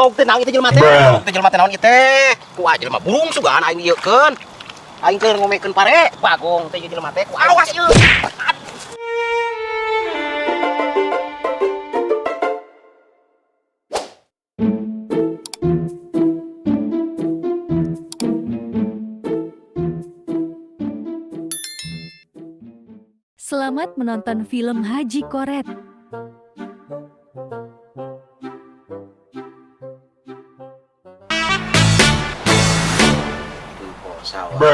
Goblok teh naon ieu teh jelema teh? Goblok teh jelema teh naon ieu teh? Ku aja jelema burung sugan aing ieukeun. Aing keur ngomekeun pare, bagong teh ieu jelema teh. Ku awas ieu. Selamat menonton film Haji Koret. Bruh.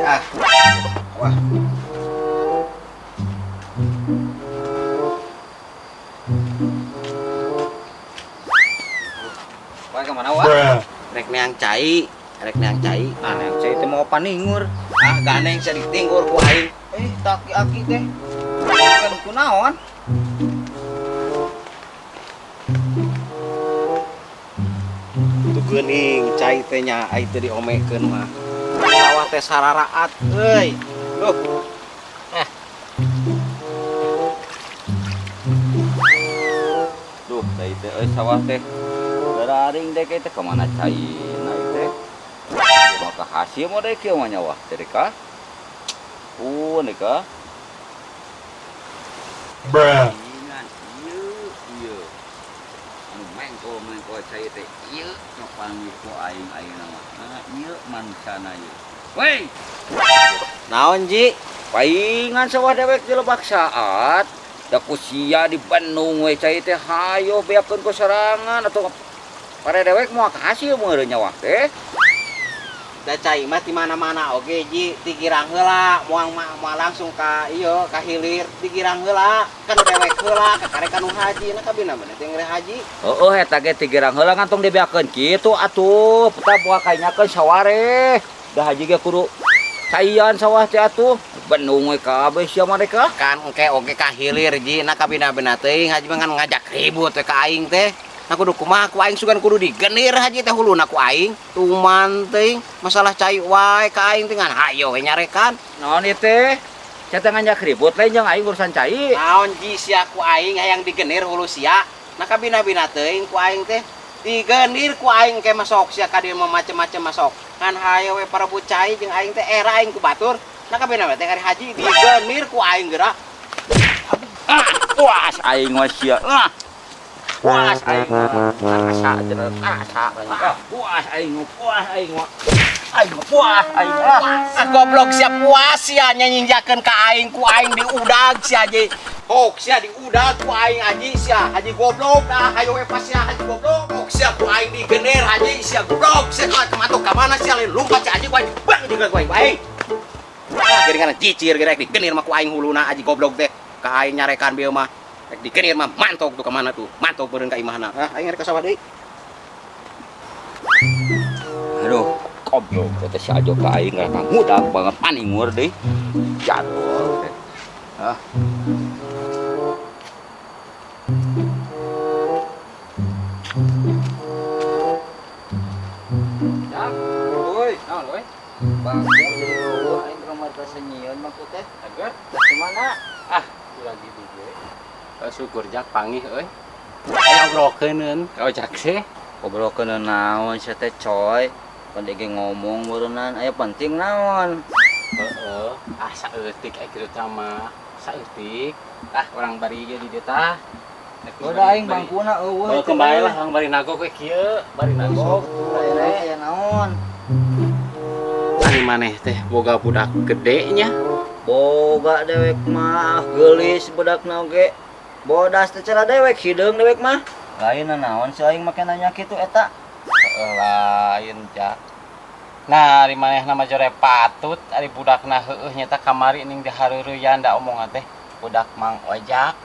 Ah. Wah. Wah, kemana wah? Rek neang cai, rek neang cai. Ah, neang cai teh mau paningur. Ah, gandeng sia ditinggur ku aing. Taki-aki teh. Kan kunaon? Tuh geuning cai teh nya aing teh diomekeun mah. Sawah teh sararaat euy. Duh. Duh, cai teh euy sawah teh. Dararing deh teh kemana caina teh? Maka hasil mah deh kieu mah nyawa teh ka. Nika. Bruh. Ieu ieu. Anu mengko cai teh ieu nu panggih ku aing ayeuna mah. Nah, ieu manusiana ieu. Woi. Naon Ji? Paingan sawah dewek di lebak saat. Da ku sia di Bandung we cai teh hayo beakeun ku sorangan atuh pare dewek moal kahasil meureun nyawa teh. Da cai mah di mana-mana oge Ji, digirang heula, moal moal langsung ka ieu ka hilir, digirang heula, kan dewek heula, kakare ka nu haji, nah kabina mah teh ngere haji. Heeh, eta ge digirang heula ngan tong dibeakeun kitu atuh, peta moal kainyakeun saware. Da haji ge kudu caian sawah teh atuh, Bandung we kabeh sia mereka. Kan engke oge ka hilir Ji, nah kabina-bina teuing haji mah ngan ngajak ribut we ka aing teh. Nah kudu kumaha ku aing sugan kudu digenir haji teh huluna ku aing. Tuman teuing masalah cai wae ka aing teh ngan hayo we nyarekan. Naon ieu teh? Sia teh ngajak ribut lain jeung aing urusan cai. Naon Ji sia ku aing hayang digenir hulu sia. Nah kabina-bina teuing ku aing teh digenir ku aing ke masok sia ka dieu mah macem-macem masok. Ngan hayo we parebut cai jeung aing teh era aing ku batur. Nah kabina-bina teh ari haji digenir ku aing geura. Ah, puas aing mah sia. Ah. Puas aing mah. Rasa jeung rasa. Puas aing mah, puas aing mah. Aing mah puas aing mah. Ah, goblok sia puas sia nyanyinjakeun ka aing ku aing diudag sia haji. Hok sia diudag ku aing haji sia haji goblok dah hayo we pas sia haji goblok. Hok sia ku aing digener haji sia goblok sia ka mana sia lain lumpat sia haji ku aing bang juga ku aing aing. Ah geuningan cicir gerek digenir mah ku aing huluna haji goblok teh ka aing nyarekan bieu mah. Rek digenir mah mantok tuh ka mana tuh? Mantok beureun ka imahna. Ah aing rek ka sawah deui. Aduh, goblok teh si Ajo ka aing ngarana ngudag banget paningur deui. Jadul teh. Ah. Ya, Woi, naon woi? Bangku jadi eueuh aing kamar teh senyieun mangku teh. Agar Teh mana? Ah, lagi di gue. Syukur jak pangih euy. Aya obrolkeun ka ojak sih. Obrolkeun naon sia teh coy. Pan ge ngomong meureunnan aya penting naon. Heeh, ah saeutik aya kitu tah mah. Saeutik. Ah, orang bari ge di dieu tah. Udah aing bangkuna eueuh. Oh, kembali lah orang bari nagok we kieu, bari nagok. Aya naon? Ari maneh teh boga budak gede nya. Boga dewek mah geulis budakna oge. Bodas teh cara dewek hideung dewek mah. Lain naon si aing make nanya kitu eta. Heeh, lain jak. Nah, ari manehna mah jore patut ari budakna heueuh nyata kamari ning dihareureyan da omongan teh budak Mang Ojak.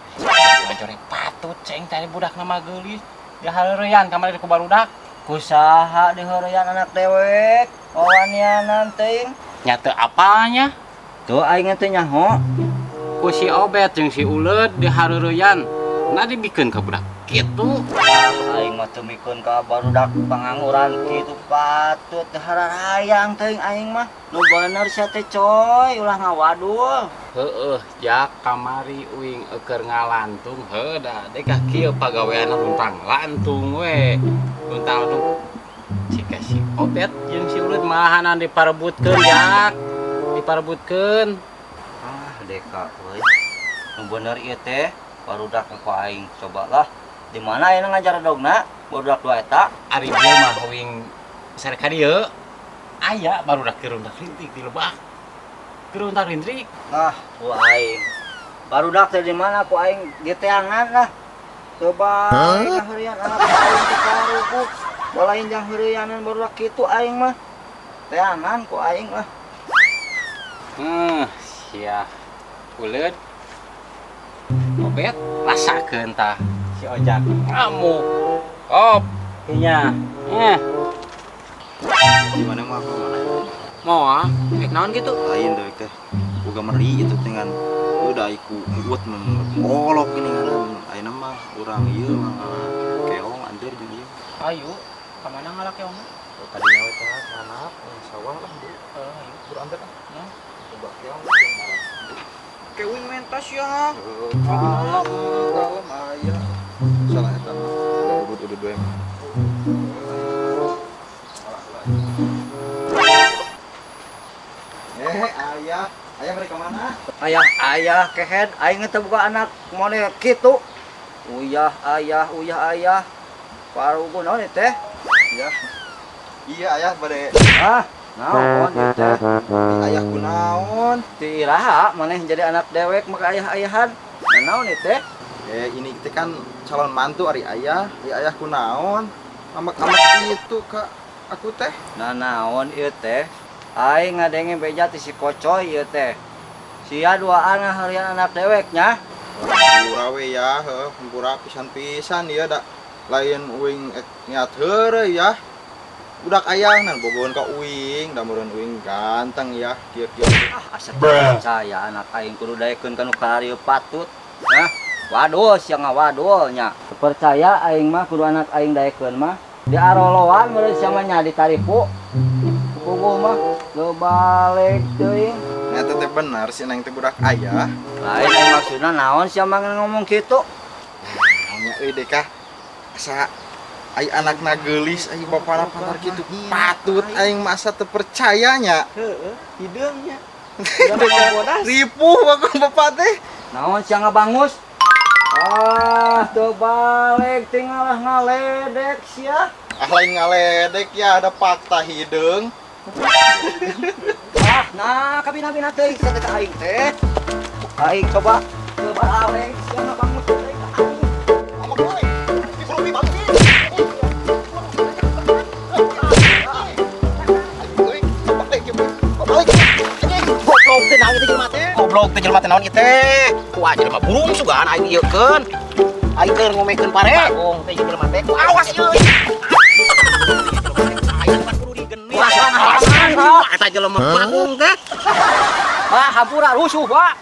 Jore patut ceng teh ari budakna mah geulis. Dihareureyan kamari ku barudak. Kusaha diheureyan anak dewek? Wawanianan teuing. Nya teu apalnya? Tuh aing teh nyaho. Ku si Obet jeung si Uleud dihareureyan. Nah, dibikeun ka budak kitu. Aing mah teu mikeun ka barudak pangangguran kitu patut teh hararayang teuing aing mah. Nu bener sia teh coy, ulah ngawadul. Heeh, jak kamari uing eukeur ngalantung heuh da dek kieu pagaweanna luntang lantung we. Luntang lantung. Cika si Obet jeung si Ulut malahanan diparebutkeun jak. Diparebutkeun. Ah, deka euy. Nu bener ieu teh barudak ku aing cobalah. Di mana ayeuna ngajar dogna barudak dua eta? Ari dieu mah uing sare ka dieu. Aya barudak gerundak rintik di lebak. Gerundak rintrik. Ah, ku aing. Barudak teh di mana ku aing diteangan lah. Coba aing heureuyan anak aing teh karuku. Balain jang heureuyanan barudak kitu aing mah. Teangan ku aing lah. Sia. Uleut. Obet rasakeun tah si Ojak ngamuk. Op, nya. Gimana mah aku mana? Moal, rek naon kitu? Lain teh teh. Boga meri itu dengan udah iku kuat mengolok ini ngaran. Ayeuna mah urang ieu mah keong anteur jeung ieu. Ayo, ka mana ngalah keong? Oh, tadi nyawe teh nganak sawah lah, Bu. Heeh, ayo buru anteur ah. Nah. Coba keong jeung malah. Kewing mentas ya. Kalem, kalem aya. Salah eta mah. Udud-udud we mah. Ayah, ayah mereka mana? Ayah, ayah kehed, aing teh boga anak model kitu. Uyah, ayah, uyah, ayah. Parugu naon ieu teh? Iya. Iya, ayah bade. Ah, naon ieu teh? Ayah kunaon? Ti iraha maneh jadi anak dewek maka ayah-ayahan. Nah, naon ieu teh? Ini teh kan calon mantu ari ayah. Ari ayah kunaon? Amak-amak itu ka aku teh. Nah, naon ieu teh? Aing ngadenge beja ti si Kocoy ieu teh. Sia duaan ngaharian anak deweknya. Hampura we ya, heuh, hampura pisan-pisan ieu da lain uing niat heureuy ya. Budak ayah nan bogoheun ka uing, da meureun uing ganteng ya, kieu-kieu. Ah, asa percaya anak aing kudu daekeun ka nu kararieu patut. Nah, waduh sia ngawadul nya. Percaya aing mah kudu anak aing daekeun mah. Di aroloan meureun sia mah nya ditaripu. Puguh mah teu balik teuing. Nya teh bener si neng teh budak ayah. Lain aing maksudna naon sia mah ngomong kitu? Nya euy deh kah. Asa ai anakna geulis ai bapana pantar kitu patut aing masa teu percaya nya. Heeh, hideung nya. Ripuh bagus bapak teh. Naon sia ngabangus? Ah, teu balik tinggal ngaledek sia. Ah, lain ngaledek ya, ada fakta hideung. Ah, nah kabina-bina teuing sia teh ka aing teh. Aing coba teu balik sia ngabangus teh ka aing. Goblok teh naon ieu jelema teh? Goblok teh jelema teh naon ieu teh? Ku jelema burung sugan aing ieukeun. Aing keur ngomekeun pare. Bagong teh jelema teh. Ku awas ieu. Aing mah kudu digenir. Eta jelema bagong teh. Pak, hampura rusuh, Pak.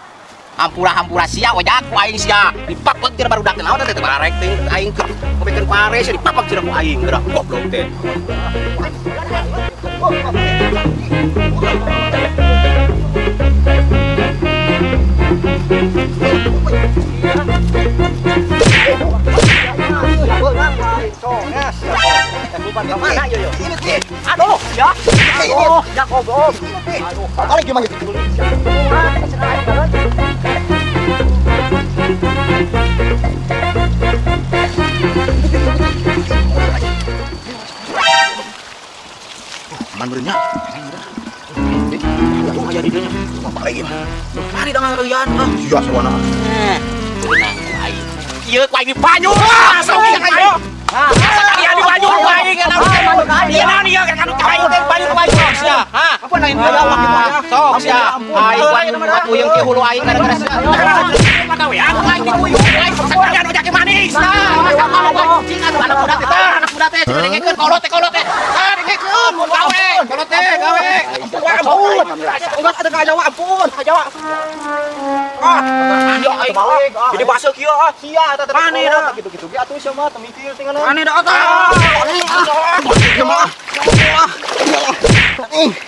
Hampura-hampura sia ojak ku aing sia. Dipapek cenah barudak teh naon teh teh barek teh aing keur ngomekeun pare sia dipapek cenah ku aing geura goblok teh. Aduh, ya. Aduh, ya goblok. Aduh, Balik gimana gitu? Aman berenya. Aduh, aya di dinya. Balik gimana? Lari dong kalian. Ah, Sia sawana. Beunang ku aing. Ieu ku aing dipanyu. Ah, sok ieu aing. Asa kalian dipanyu ku aing kana. Ieu naon ieu kana ka aing teh dipanyu ku aing sok sia. Hah? Ampun aing teh awak kitu aya. Sok sia. Aing puyeng ki hulu aing gara-gara sia. Pagawean ku aing dipuyung ku aing sakalian ojak manis. Nah, sama cing atuh anak muda teh, anak muda teh dengekeun kolot teh kolot teh. Tah dengekeun gawe, kolot teh gawe. Ampun, ampun. Enggak ada ka Jawa, ampun, ka Jawa. Ah, ya aing. Jadi basa kieu ah. Sia eta teh. Maneh dah gitu-gitu ge atuh sia mah teu mikir tinggal. Maneh dah atuh. Ah. Ah.